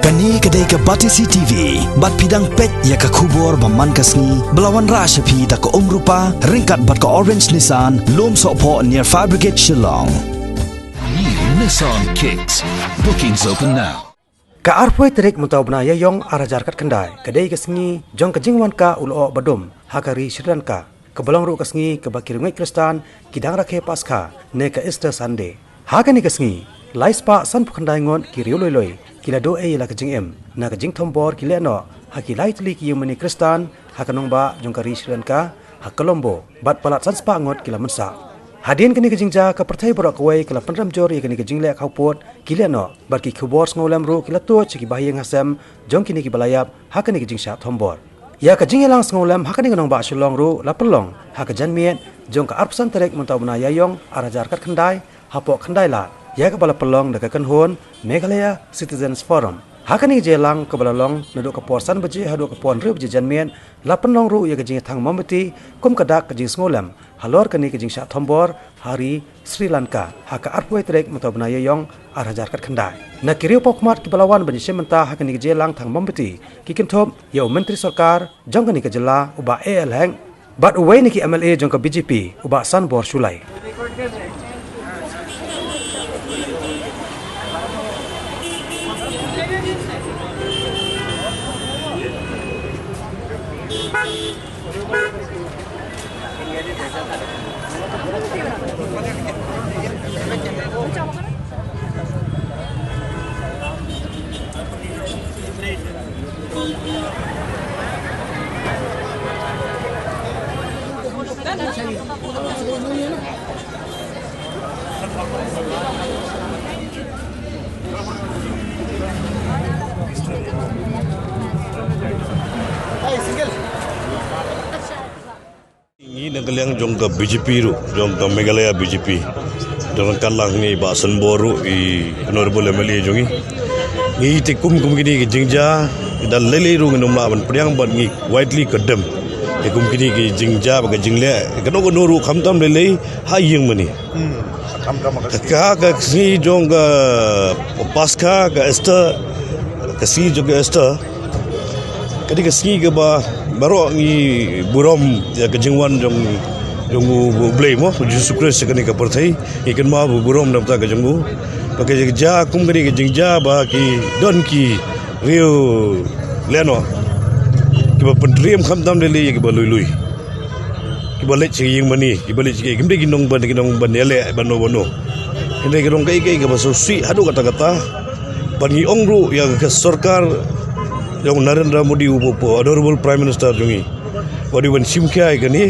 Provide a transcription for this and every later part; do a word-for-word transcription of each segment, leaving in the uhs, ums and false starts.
Kane ka dei ka Batesi T V, bad phi dang peit ïa ka khubor ba man ka sngi, ba la wanrah sha phi da ka Umrupa, ryngkat bad ka Orange Nissan, Lumsohphoh near Fire Brigade Shillong. New Nissan Kicks. Bookings open now. Ka arphew tarik mynta u bnai Ïaïong ar hajar khatkhyndai, ka dei ka sngi jong ka jingwan ka u lyoh ba dum ha ka ri Sri Lanka, kaba long ruh ka sngi kaba ki riewngeit Khristan ki dang rakhe Paskha ne ka Easter Sunday. Ha kane ka sngi, lai spah sanphew khyndai ngut ki riewloiloi ki la duh ei ïa la ka jingim na ka jingthombor ki lehnoh ha ki lai tylli ki ïingmane Khristan ha ka nongbah jong ka ri Sri Lanka, ha Colombo, bad palat san spah ngut ki la mynsah. Hadien kane ka jingjia, ka pyrthei baroh kawei ka la pynrem jur ïa kane ka jingleh khawpud ki lehnoh, bad ki khubor sngewlem ruh ki la tuid sha ki bahaïing hasem jong kine kiba la ïap ha kane ka jingshah thombor. Ïa ka jingïalang sngewlem ha kane ka nongbah Shillong ruh la pynlong ha ka janmiet jong ka arphew san tarik mynta u bnai Ïaïong ar hajar khatkhyndai, hapoh Khyndailad, ïa kaba la pynlong da ka kynhun Meghalaya Citizens Forum. Ha kane ka jingïalang kaba la long naduh ka por san baje haduh ka por hynriew baje janmiet, la pynlong ruh ïa ka jingïathang mombati kum ka dak ka jingsngewlem halor kane ka jingshah thombor ha ri Sri Lanka ha ka arphew tarik mynta u bnai Ïaïong ar hajar khatkhyndai. Na ki riewpawkhmat kiba la wan ban ïashim bynta ha kane ka jingïalang thang mombati, ki kynthup ïa u Myntri Sorkar jong kane ka jylla, u Bah A L Hek, bad uwei na ki M L A jong ka B J P, u Bah Sanbor Shullai. Ngi na ka liang jong ka B J P ruh, jong ka Meghalaya B J P, jong ka lang ngi Bah Sanbor ruh, i Honorable M L A jong ngi. Ngi te kum, kum kine ki jingjia, da lei lei ruh ngin ym lah ban pdiang, bad ngi widely condemn ïa kum kine ki jingjia bad ka jingleh kano kano ruh, khamtam lei lei ha ïingmane. Hmm. Khamtam ka sngi, ka sngi jong ka Paskha, ka Easter, ka sngi jong ka Easter, ka dei ka sngi kaba baroh ngi burom ïa ka jingwan jong, jong u, u Blei mo, u Jisu Khrist ha kane ka pyrthei. Ngi kynmaw ba burom na ka bynta ka jong u. Ba ka jia kum kane ka jingjia ba ki don ki riew lehnoh kiba pyntriem khamtam lei lei ïa kiba lui lui, kiba leit sha ïingmane, kiba leit sha ki, kim dei ki nongban, ki nongban ïaleh bano bano. Hynrei ki long kaei kaei kaba sngewsih haduh katta katta. Bad ngi ong ruh ïa ka sorkar jong Narendra Modi, u, u, u Honorable Prime Minister jong ngi, ba u dei ban shim khia ïa kane,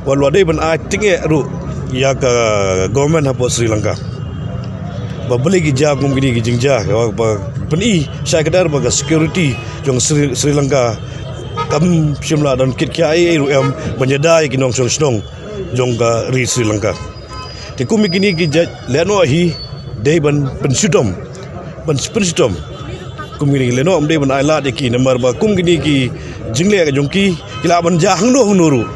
bad u dei ban ai tyngeh ruh ïa ka government hapoh Sri Lanka, ba balei ki jia kum kine ki jingjia, ba, ba pyni shai kdar ba ka security jong Sri, Sri Lanka kam shym la don kit khia ei ei ruh em ban ïada ïa ki nongshong shnong jong ka ri Sri Lanka. Te kum kine ki jait lehnoh hi dei ban pynshitom, ban pynshitom. Kum kine ki lehnoh ym dei ban ailad ïa ki, namar ba kum kine ki jingleh ka jong ki, ki lah ban jia hangno hangno ruh,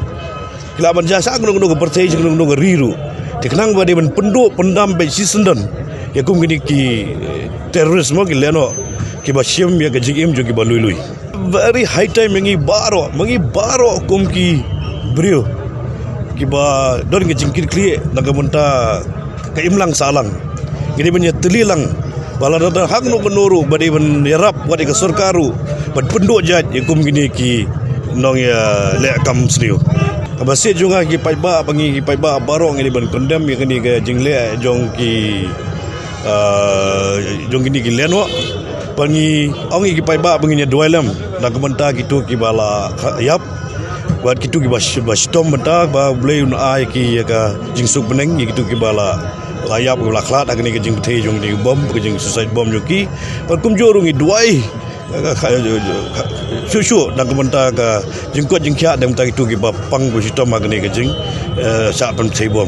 ki lah ban jia sha kano kano ka pyrthei, sha kano kano ka ri ruh. Te khnang ba dei ban pynduh pyndam bad shisyndon ïa kum kine ki, eh, terrorist mo, ki lehnoh kiba shim ïa ka jingim jong kiba lui lui. Very high time ma ngi baroh, ma ngi baroh kum ki briew kiba don ka jingkitkhlieh na ka bynta ka imlang sahlang, ngi dei ban ïatylli lang ba lada don hangno hangno ruh ba dei ban ïarap wat ïa ka sorkar ruh ban pynduh jait ïa kum kine ki nongïaleh kam sniew. Kaba shisha jong nga ki paidbah, ba ngi ki paidbah baroh ngi dei ban condemn ïa kane ka jingleh jong ki, ah, jong kine ki lehnoh. Ba ngi ong ïa ki paidbah ba ngin ïa duwai lem na ka bynta kito kiba la ïap, bad kito kiba sh-, ba shitom bynta, ba U Blei un ai ki ïa ka jingsuk bneng ïa kito kiba la, la ïap, kiba la khlad ha kane ka jingpyrthei jong kane ka bom, ka jingsuicide bom jong ki. Bad kumjuh ruh ngi duwai shuh shuh na ka bynta ka jingkoit jingkhiah na ka bynta kito kiba pang ba shitom ha kane ka jing, eh, shah pynpyrthei bom.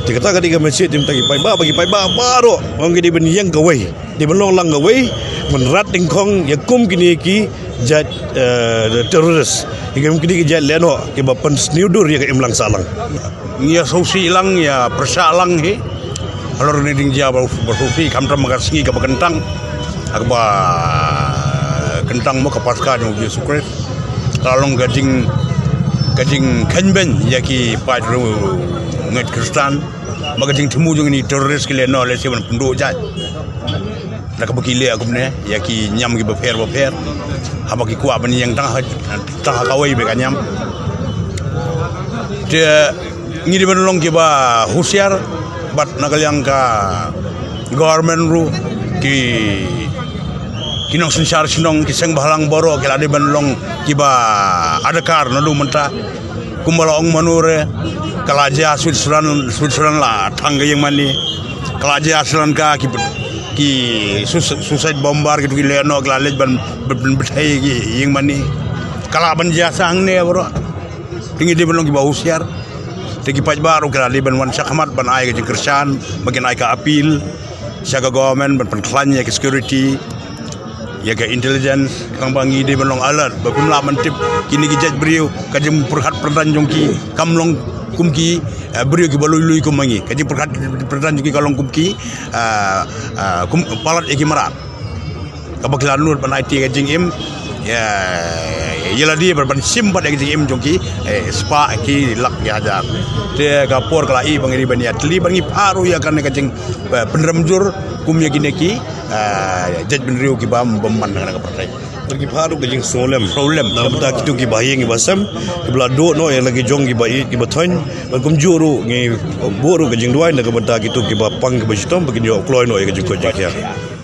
Te kata ka dei ka message na ka bynta ki paidbah, ba ki paidbah baroh ngi dei ban ïeng kawei, dei ban long lang kawei ban rat dyngkhong ïa kum kine ki jait, eh, terrorist, ïa kum kine ki jait lehnoh kiba pynsniew dur ïa ka imlang sahlang. Ngi ïa sngewsih lang, ïa pyrshah lang hi halor kane ka jingjia ba, ba sngewsih, khamtam ha ka sngi kaba kyntang, ha kaba Tang mo ka Paska jong u Jisu Khrist ka la long ka jing, ka jingkynbeiñ ïa ki paid riewngeit Khristan. Ba ka jingthmu jong ini terrorist ki leh noh lehse ban pynduh jait. Da kaba ki leh kumne ïa ki niam kiba pher ba pher, haba ki kwah ban ïeng tang ha, tang ha kawei beit ka niam. Te ngi dei ban long kiba husiar, bad na ka liang ka government ruh, ki, ki nongsynshar shnong, ki seng bhalang baroh ki la dei ban long kiba adkar naduh mynta. Kumba la ong mano re, ka la jia Switzerland, Switzerland la thang ka ïing mane. Ka la jia Sri Lanka, ki, ki sus-, suicide bomber, ki tu ki leh noh, ki la leit ban, ban, ban bthei ki ïing mane. Ka lah ban jia sa hangne baroh. Te ngi dei ban long kiba husiar. Te ki paidbah ruh ki la dei ban wan shakhmat ban ai ka jingkyrshan, ba kin ai ka appeal sha ka government ban pynkhlaiñ ïa ka security, ïa ka intelligence, tang ba ngi dei ban long alert, ba phim lah ban tip kine ki jait briew, ka jingpyrkhat pyrdan jong ki kam long kum ki, eh, briew kiba lui lui kum ma ngi. Ka jingpyrkhat pyrdan jong ki ka long kum ki, eh, eh, kum palat ïa ki mrad. Kaba ki la nud ban aiti ka jingim ïa, ïa lade, ban, ban shim pat ïa ka jingim jong ki, eh, spah ki lak ki hajar. Te ka por ka la ïeh ba ngi dei ban ïatylli, ba ngi phah ruh ïa kane ka jing, eh, pynrem jur kum ïa kine ki, eh, jait bynriew kiba bym man ha kane ka pyrthei. Ngi phah ruh ka jingsngewlem. Sngewlem. Na ka bynta kito kiba ïeng kiba sem, kiba la duh noh ïa la ki jong kiba ïeit kiba thoiñ. Bad kumjuh ruh ngi buh ruh ka jingduwai na ka bynta kito kiba pang kiba shitom, ba kin ïoh kloi noh ïa ka jingkoit jingkhiah.